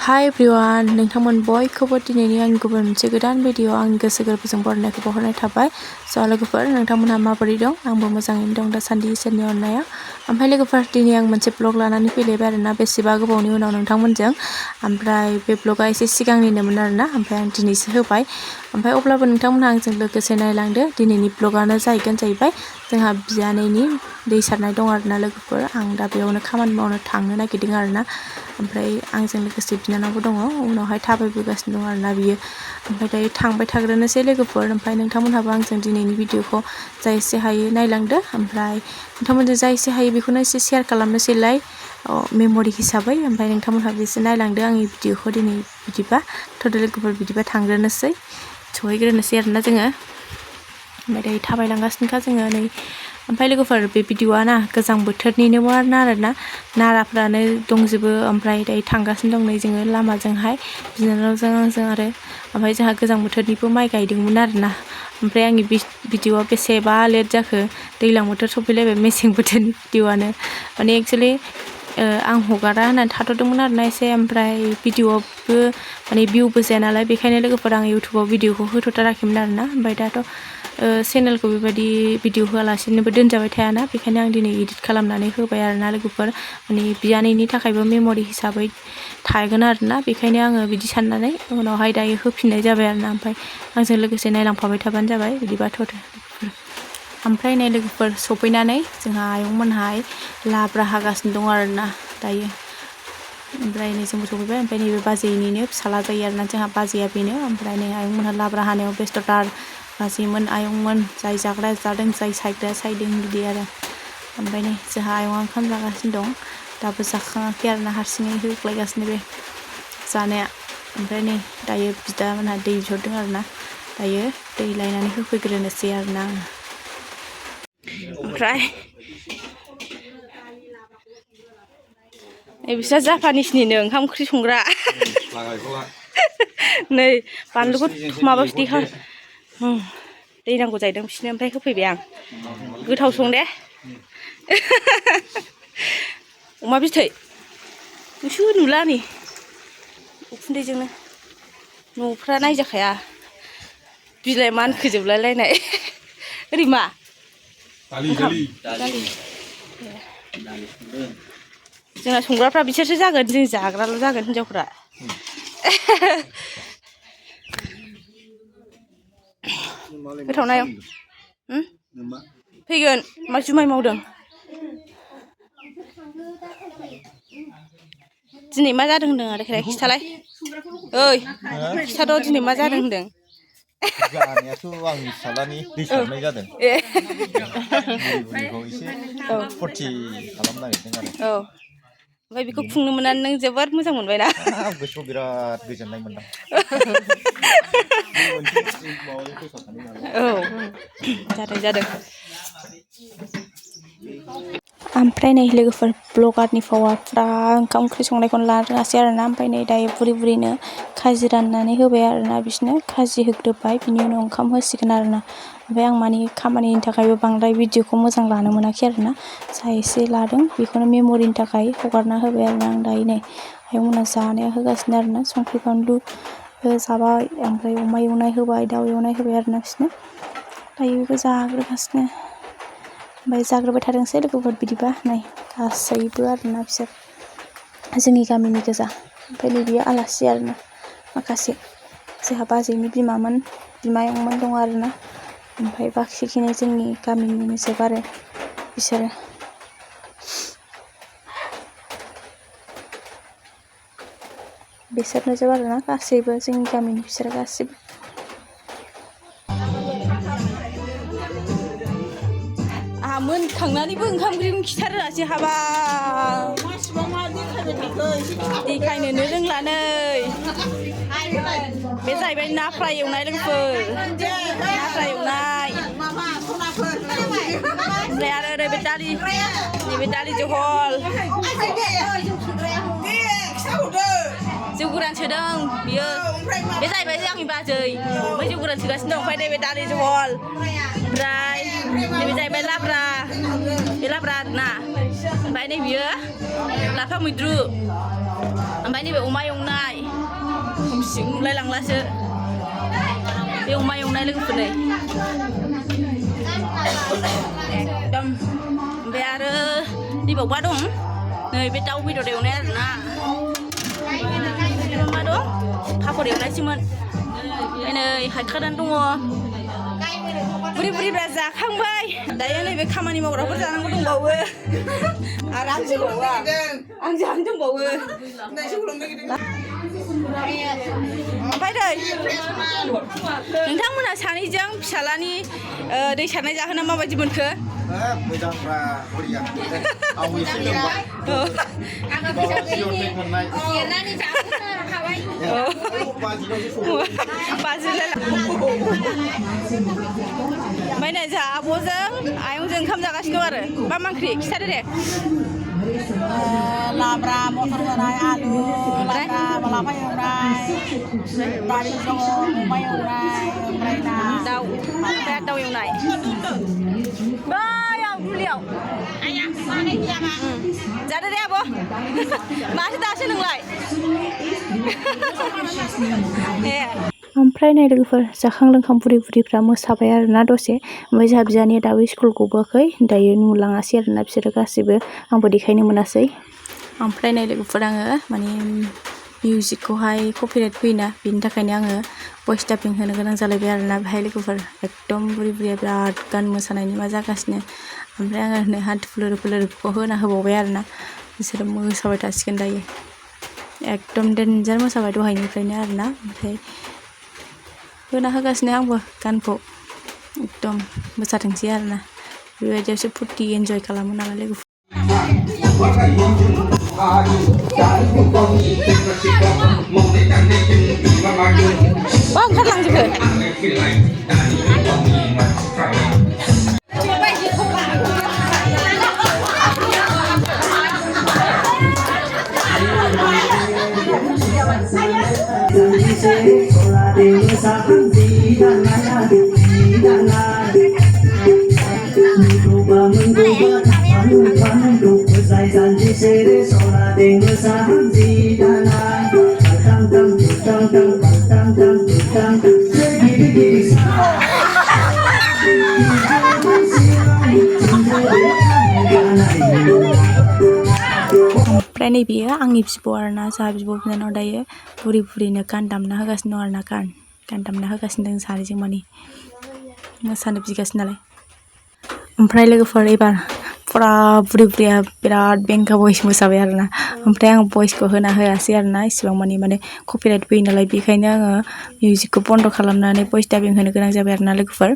Hi everyone, नोंथांमोन बयखौबो दिनैनि आंनि गुबुन मोनसे गोदान भिडिअ आंनि गोसो गोरबोजों बरायनायखौ बावहरनाय थाबाय। स' लोगोफोर नोंथांमोनहा माबोरै दं? आंबो मोजाङैनो दं दासान्दि इसोरनि अननायाव। ओमफ्राय लोगोफोर दिनै आं मोनसे ब्लग लानानै फैलायबाय आरोना बेसेबा गोबावनि उनाव नोंथांमोनजों। ओमफ्राय बे ब्लगा एसे सिगांनिनोमोन आरोना, ओमफ्राय आं दिनैसो होबाय। ओमफ्राय अब्लाबो नोंथांमोनहा आंजों लोगोसे नायलांदो। दिनैनि ब्लगानो जाहैबाय जोंहा बियानैनि दै सारनाय दं आरोना लोगोफोर। आं दा बेयावनो खामानि मावनो थांनो नागिरदों आरोना। ओमफ्राय आंजों लोगोसे बिनानावबो दङ, उनावहाय थाबायबोगासिनो दं आरोना बियो। ओमफ्राय दायो थांबाय थाग्रोनोसै लोगोफोर। ओमफ्राय नोंथांमोनहाबो आंजों दिनैनि भिडिअखौ जा एसे हायो नायलांदो। ओमफ्राय नोंथांमोनजों जा एसे हायो बेखौनो एसे शेयार खालामनोसैलाय मेम'रि हिसाबै। ओमफ्राय नोंथांमोनहाबो एसे नायलांदो आंनि भिडिअखौ दिनै बिदिबा। थ' लोगोफोर बिदिबा थांग्रोनोसै, सहैग्रोनोसै आरोना जोङो। ओमफ्राय दायो थाबायलांगासिनोखा जोङो नै। ओमफ्राय लोगोफोर बे भिडिअआ ना गोजां बोथोरनिनोमोन आरोना, नाराफ्रानो दंजोबो। ओमफ्राय दायो थांगासिनो दं नै जोङो लामाजोंहाय बिनानावजों आंजों आरो। ओमफ्राय जोंहा गोजां बोथोरनिबो माइ गायदोंमोन आरोना। ओमफ्राय आंनि भिडिअआ बेसेबा लेट जाखो, दैज्लां बोथोर सफैलायबाय मेसें बोथोरनि भिडिअआनो। माने एक्सुवेलि आं हगारा होननानै थाथ'दोंमोन आरोना एसे। ओमफ्राय भिडिअआवबो माने भिउबो जाया नालाय, बेखायनो लोगोफोर आं इउटुबाव भिडिअखौ होथ'थाराखैमोन आरोना। ओमफ्राय दाथ' चेनेलखौ बेबायदि भिडिअ होआलासिनोबो दोनजाबाय थायाना, बेखायनो आं दिनै इडिट खालामनानै होबाय आरोना लोगोफोर। माने बियानैनि थाखायबो मेम'रि हिसाबै थागोन आरोना, बेखायनो आङो बिदि साननानै उनावहाय दायो होफिननाय जाबाय आरोना। ओमफ्राय आंजों लोगोसे नायलांफाबाय थाबानो जाबाय बिदिबाथ'। ओमफ्राय नै लोगोफोर सफैनानै जोंहा आयंमोनहाय लाब्रा हागासिनो दं आरोना दायो। ओमफ्राय नै जोंबो सफैबाय। ओमफ्राय नैबे बाजैनिनो फिसाला जायो आरोना जोंहा, बाजैया बेनो। ओमफ्राय नै आयंमोनहा लाब्रा हानायाव बेस्थ'थार। बाजैमोन आयंमोन जाय जाग्राया जादों, जाय सायग्राया सायदों बिदि आरो। ओमफ्राय नै जोंहा आयंआ ओंखाम जागासिनो दं, दाबो जाखाङाखै आरोना, हारसिङै होख्लायगासिनो बे जानाया। ओमफ्राय नै दायो बिदामोनहा दै बिहरदों आरोना, दायो दै लायनानै होफैग्रोनोसै आरोना आङो। ओमफ्राय बिस्रा जापानिसनिनो ओंखाम ओंख्रि संग्रा। नै बानलुखौ माबासो देखां दै नांगौ जाहैदों बिसोरनो, ओमफ्राय होफैबाय आं। गोथाव सं दे। अमा बिथै नोंसो नुला नै उखुन्दैजोंनो न'फ्रा नायजाखाया, बिलाइ मानखोजोबलायलायनाय। ओरै मा दालि जोंना संग्राफ्रा बिसोरसो जागोन, जों जाग्राल' जागोन हिनजावफ्रा। गोथाव ना आयं? फैगोन मा जुमाय मावदों? दिनै मा जादों होनदों आरो खिथालाय। ओइ खिथाद' दिनै मा जादों होनदों? जानायाथ' आंनि फिसाज्लानि दै सारनाय जादों। बुरिखौ एसे फुरथि खालामनो नागिरदों आरो। औ, ओमफ्राय बेखौ खुंनो मोननानै नों जोबोद मोजां मोनबायना? गोसोआव बिराद गोजोननाय मोनदों। औ जादों। ओमफ्राय नै लोगोफोर ब्लगारनि फावाफ्रा ओंखाम ओंख्रि संनायखौनो लानो रोङासै आरोना। ओमफ्राय नै दायो बुरिनो खाजि राननानै होबाय आरोना, बिसोरनो खाजि होग्रोबाय, बिनि उनाव ओंखाम होसिगोन आरोना। ओमफ्राय आं मानि खामानिनि थाखायबो बांद्राय भिडिअखौ मोजां लानो मोनाखै आरोना, जा एसे लादों बेखौनो मेम'रिनि थाखाय हगारना होबाय आरोना। आं दायो नै आयंमोनहा जानाया होगासिनो आरोना, संख्रि बानलु जाबाय। ओमफ्राय अमा एवनाय होबाय, दाउ एवनाय होबाय आरोना बिसोरनो। दायो बेखौ जाग्रोगासिनो। ओमफ्राय जाग्रोबाय थादोंसै लोगोफोर बिदिबा। नै गासैबो आरोना बिसोर जोंनि गामिनि गोजा। ओमफ्राय नै बियो आलासि आरोना माखासे, जोंहा बाजैनि बिमायंमोन दं आरोना। ओमफ्राय बाखिखिनि जोंनि गामिनिनो जोब आरो बिसोरो। बिसोरनो जोब आरोना गासैबो जोंनि गामिनि बिसोरो गासैबो। आंहा मोनखांनानैबो ओंखाम ओंख्रिखौनो खिथारोङासै, हाबाब देखायनोनो रोंला नै। बे जाहैबाय ना फ्राय एवनाय लोगोफोर, ना फ्राय एवनाय। ओमफ्राय आरो नैबे दालि, नैबे दालि जहल। जौ गोरान सोदों बियो, बे जाहैबाय आंनि बाजै। ओमफ्राय जौ गोरान सोगासिनो दं। ओमफ्राय नैबे दालि जहल, ओमफ्राय नैबे जाहैबाय लाब्रा, बे लाब्रा आरोना। ओमफ्राय नै बियो लाफा मैद्रु। ओमफ्राय नैबे अमा एवनाय खोमसि नुलायलांलासो बे अमा एवनाय लोगोफोर नै एकदम ओमफ्राय आरो नैबावबा दं नै बे दाउ बेदर एवनाय आरोना मा दं पापर एवनायसोमोन ओमफ्राय नै हायखानानै दङ बुरि बुरिफ्रा जाखांबाय दायो नैबे खामानि मावग्राफोर जानांगौ दंबावो आरो आं जानो दंबावो ओमफ्राय नोंथांमोनहा सानैजों फिसालानि दै सारनाय जाहोना माबायदि मोनखो? मोजांफ्रा बरिया आं एसे लोंबाय ओमफ्राय नै जोंहा आब'जों आयंजों ओंखाम जागासिनो दं आरो मा ओंख्रि खिथादो दे लाब्रा मटर होनाय आलु लाब्रा लाफा एवनाय दालि दङ अमा एवनाय ओमफ्राय ना दाउ ओमफ्राय दाउ एवनाय बैयाव दुलियाव जादो दे आब' माथो दासो नोंलाय ओमफ्राय नै लोगोफोर जाखां लोंखां बुरि बुरिफ्रा मोसाबाय आरोना दसे ओमफ्राय जोंहा बिजानिया दाबो स्कुल गबोआखै दायो नुलाङासै आरोना बिसोरो गासिबो आंबो देखायनो मोनासै ओमफ्राय नै लोगोफोर आङो माने मिउजिकखौहाय कपिराइट फैयोना बेनि थाखायनो आङो भइस डाबिं होनो गोनां जालायबाय आरोना बेहाय लोगोफोर एकदम बुरि बुरिया बिराद गान मोसानायनि मा जागासिनो ओमफ्राय आङो नै हान्थु फुलुर फुलुरखौ होना होबावबाय आरोना बिसोरो मोसाबाय थासिगोन दायो एकदम डेन्जार मोसाबाय दहायनिफ्रायनो आरोना ओमफ्राय होना होगासिनो आंबो गानखौ एकदम मोसाथोंसै आरोना बेबायदियावसो फुर्ति एन्जय खालामो नालाय लोगोफोर ओंखारलांजोबो ओमफ्राय नै बेयो आंनि बिब' आरोना जोंहा बिब' बिनानाव दायो बुरि बुरिनो गान दामना होगासिनो दं आरोना गान दामना होगासिनो दं सानैजों माने मोसानो बिगासिनो नालाय ओमफ्राय लोगोफोर एबार फुरा बुरि बुरिया बिराद बेंगा भइस मोसाबाय आरोना ओमफ्राय आं भइसखौ होना होआसै आरोना इसिबां माने कपिराइट फैयो नालाय बेखायनो आङो मिउजिकखौ बन्द खालामनानै भइस डाबिं होनो गोनां जाबाय आरोना लोगोफोर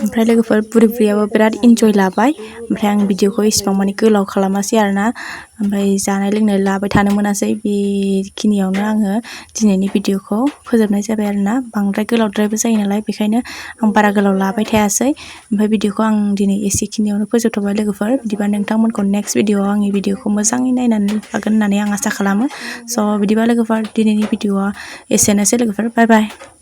ओमफ्राय लोगोफोर बुरि बुरियाबो बिराद इन्जय लाबाय ओमफ्राय आं भिडिअखौ इसिबां माने गोलाव खालामासै आरोना ओमफ्राय जानाय लोंनाय लाबाय थानो मोनासै बेखिनियावनो आङो दिनैनि भिडिअखौ फोजोबनाय जाबाय आरोना बांद्राय गोलावद्रायबो जायो नालाय बेखायनो आं बारा गोलाव लाबाय थायासै ओमफ्राय भिडिअखौ आं दिनै एसेखिनियावनो फोजोबथ'बाय लोगोफोर बिदिबा नोंथांमोनखौ नेक्स्ट भिडिअआव आंनि भिडिअखौ मोजाङै नायनानै लागोन होननानै आं आसा खालामो स' बिदिबा लोगोफोर दिनैनि भिडिअआ एसेनोसै लोगोफोर बाय बाय